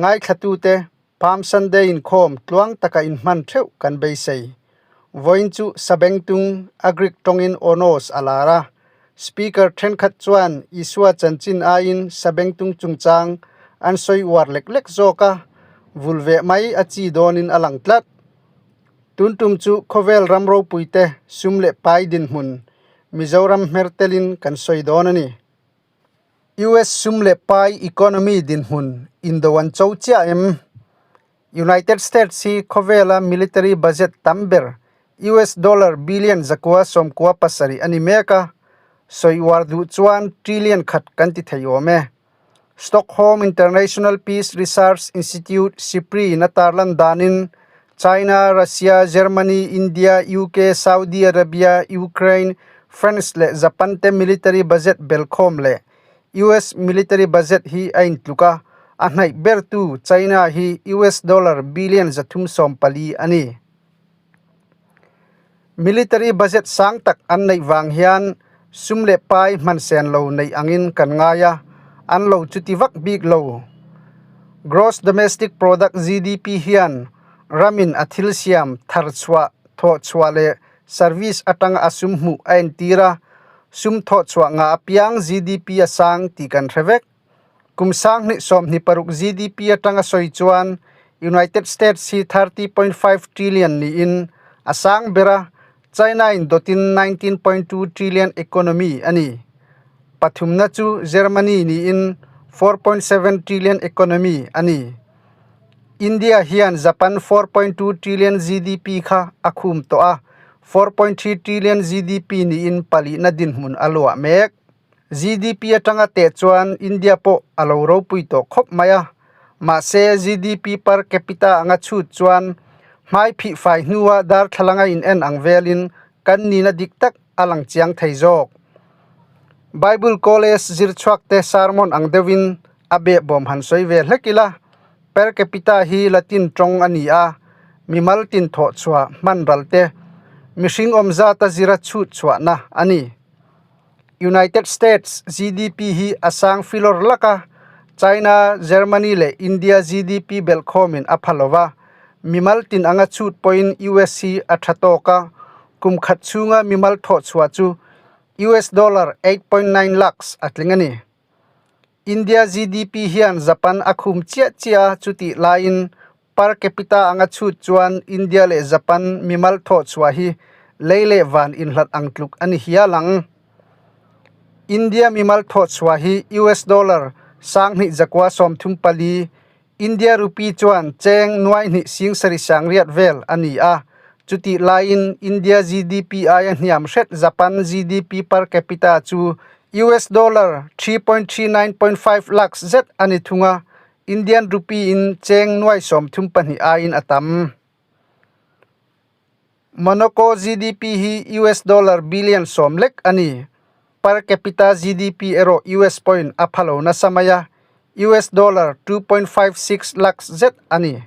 Ngaithlatute Palm Sunday inkhawm tluang taka inhman theuh kan beisei. Vawiin chu Sabengtung, a Greek tawngin Onos a lar a. Speaker thenkhat chuan Isua chanchin aiin Sabengtung chungchang an sawi uar lek lek zawk a, vul veh mai a chi dawnin a lang tlat. Tun tum chu khawvel ram ropuite sum leh pai dinhmun Mizoram hmer telin kan sawi dawn a ni. US sum leh pai economy dinhmun indo an cho chiah em? United States hi khawvela military budget tam ber US dollar billion zakua sawmkua pasarih a ni mek a, sawi uar duh chuan trillion khat kan ti thei awm e. Stockholm International Peace Research Institute, SIPRI, in a tarlan danin China, Russia, Germany, India, UK, Saudi Arabia, Ukraine, France leh Japan te military budget belkhawm leh US military budget hi a intluk a, a hnaih bertu China hi US dollar billion 340 a ni. Military budget sang tak an neih vang hian sum leh pai hman sen lo neih angin kan ngai a, an lo chuti vak bik lo. Gross Domestic Product, GDP, hian ramin a thil siam thar chhuah, thawh chhuah leh service atanga a sum hmuh a entir a, sum thawh chhuah ngah apiang GDP a sang tih kan hre vek. Kum sanghnih sawmhnih paruk GDP atanga sawi chuan United States hi 30.5 trillion niin a sang ber a, China in dawtin 19.2 trillion economy a ni. Pathumna chu Germany niin 4.7 trillion economy a ni. India hian Japan 4.2 trillion GDP kha a khum tawh a, 4.3 trillion GDP niin palihna dinhmun a luah mek. GDP atanga teh chuan India pawh a lo ropui tawh khawp mai a, mahse GDP per capita anga chhut chuan hmai phih fai hnua darthlalanga in en ang velin kan nihna dik tak a lang chiang thei zawk. Bible College zir chhuak te sermon ang deuhin a behbawm han sawi ve hlek ila, per capita hi Latin tawng a ni a, mimal tin thawh chhuah hman ral te mihring awm zata zira chhut chhuahna a ni. United States GDP hi a sang filawr lak a, China, Germany leh India GDP belhkhawmin a pha lo va, mimal tin anga chhut pawhin US hi a tha tawk a, kum khat chhunga mimal thawh chhuah chu US dollar 8.9 lakhs a tling a ni. India GDP hian Japan a khum chiah chiah a, chutih laiin Per capita anga chhut chuan India leh Japan mimal thawh chhuah hi lei leh van inhlat ang tluk a ni hial ang. India mimal thawh chhuah hi US dollar sanghnih zakua 34, India rupee chuan cheng nuaihnih singsarih sangriat vel a ni a, chutih laiin India GDP aia hniam hret Japan GDP per capita chu US dollar 3.39.5 lakhs zet a ni thung a, Indian rupee in cheng nuai 32 aiin a tam. Monaco GDP hi US dollar billion 10 lek a ni. Per capita GDP erawh US pawhin a pha lo nasa mai a, US dollar 2.56 lakhs zet a ni.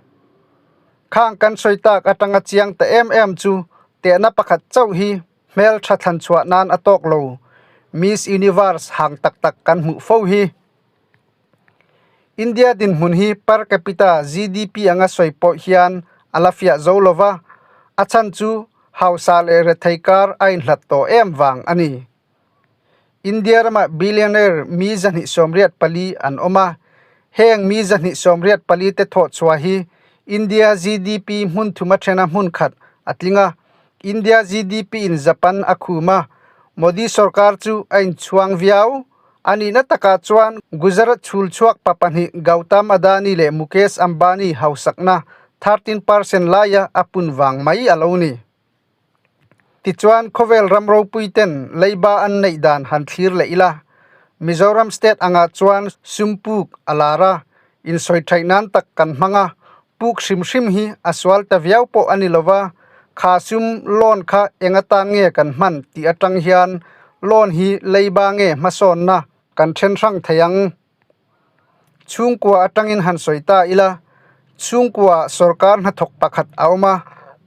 Khang kan sawi tak atanga chiang ta em em chu tehna pakhat chauh hi hmel tha thlan chhuah nan a tawk lo. Miss Universe hang tak tak kan hmuh fo hi. India dinhmun hi per capita GDP anga sawi pawh hian a la fiah zo lo va, a chhan chu hausa leh rethei kar a inhlat tawh em vang a ni. India ramah billionaire mi 284 an awm a, heng mi 284 te thawh chhuah hi India GDP hmun thuma thena hmun khat a tling a, India GDP in Japan a khum a, Modi sorkar chu a inchhuang viau. A nihna takah chuan Gujarat chhul chhuak pa pahnih Gautam Adani leh Mukesh Ambani hausakna 13% laia a pun vang mai a lo ni. Tichuan khawvel ram ropui ten leiba an neih dan han thlir leh ila, Mizoram state angah chuan sum puk a lar a, insawi theih nan tak kan hmang a, puk hrim hrim hi a sual ta viau pawh a ni lova, kha sum loan kha eng atan nge kan hman tih atang hian loan hi leiba nge hmasawnna kan then hrang thei ang. Chhungkua atangin han sawi ta ila, chhungkua sorkar hnathawk pakhat a awm a,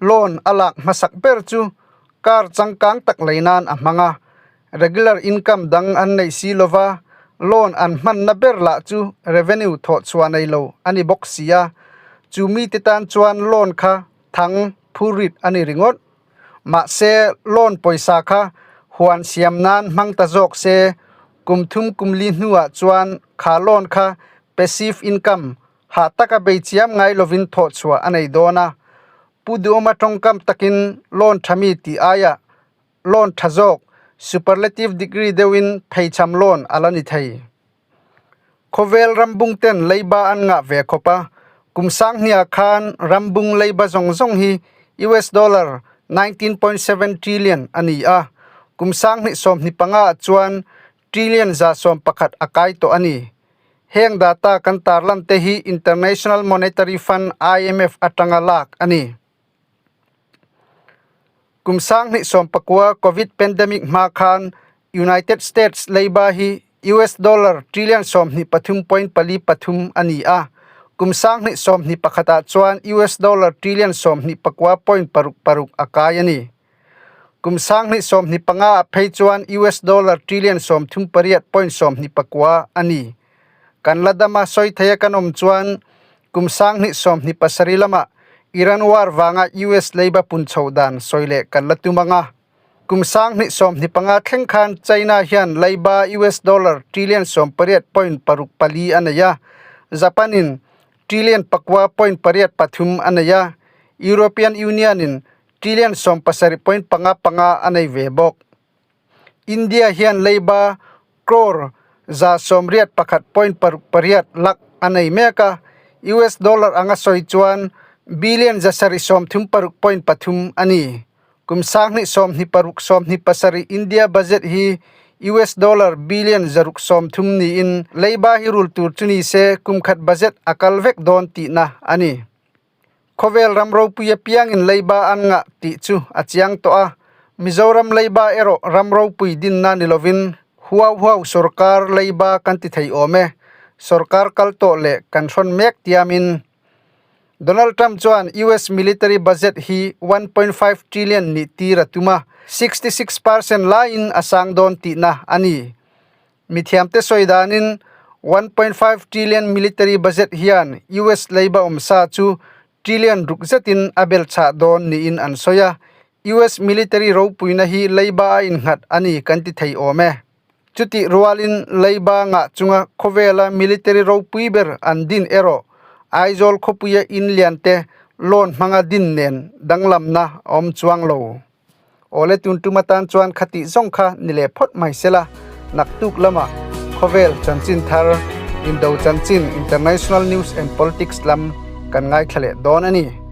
loan a lak hmasak ber chu car changkang tak lei nan a hmang a, regular income dang an neih si lova, Loan an hmanna ber lah chu revenue thawh chhuah nei lo a ni bawk si a, chu mite tan chuan loan kha thang phurrit a ni ringawt. Mahse, loan pawisa kha huan siam nan hmang ta zawk se, kum thum kum li hnuah chuan kha loan kha passive income hah taka bei chiam ngai lovin thawh chhuah a nei dawn a. Pu Duhawma tawngkam takin loan tha mi tih aiah loan tha zawk, superlative degree deuhin pheichham loan a la ni thei. Khawvel rambung ten leiba an ngah ve khawp a, kum sanghniah khan rambung leiba zawng zawng hi US dollar 19.7 trillion a ni a, kum sanghnih 25 ah chuan trillion 111 a kai tawh a ni. Heng data kan tarlan te hi International Monetary Fund, IMF, atanga lak a ni. Kum 2019 Covid pandemic hma khan United States leiba hi US dollar trillion 23.43 a ni a, kum 2021 ah chuan US dollar trillion 29.66 a kai a ni. Kum 2025 ah phei chuan US dollar trillion 38.29 a ni. Kan la dama sawi theia kan awm chuan Kum 2027 lamah Iran war vanga US leiba pun chhoh dan sawi leh kan la tum ang a. Kum 2025 thleng khan China hian leiba US dollar trillion 18.64 a nei a, Japan in trillion 9.83 a nei a, European Union in trillion 17.55 a nei ve bawk. India hian leiba crore 181.68 lakh a nei mek a, US dollar anga sawi chuan billion 736.3 a ni. Kum 2026 27 India budget hi US dollar billion 630 niin leiba hi rul tur chu ni se kum khat budget a kal vek dawn tihna a ni. Khawvel ram ropui apiangin leiba an ngah tih chu a chiang tawh a, Mizoram leiba erawh ram ropui dinna ni lovin huau huau sorkar leiba kan ti thei awm e, sorkar kal tawh leh kan hrawn mek tiamin. Donald Trump chuan US military budget hi 1.5 trillion nih tir a tum a, 66 percent laiin a sang dawn tihna a ni. Mithiamte sawi danin 1.5 trillion military budget hian US leiba awmsa chu trillion ruk zetin a bel chhah dawn niin an sawi a, US military ropuina hi leiba a innghat a ni kan ti thei awm e. Chutih rualin leiba ngah chunga khawvela military ropui ber an din erawh Aizawl khawpuia in liante loan hmanga din nen danglamna a awm chuang lo. Awle tun tum atan chuan khatih zawng kha ni leh phawt mai sela, naktuk lamah khawvel chanchin thar, Indo chanchin, international news and politics lam kan ngaithla leh dawn a ni.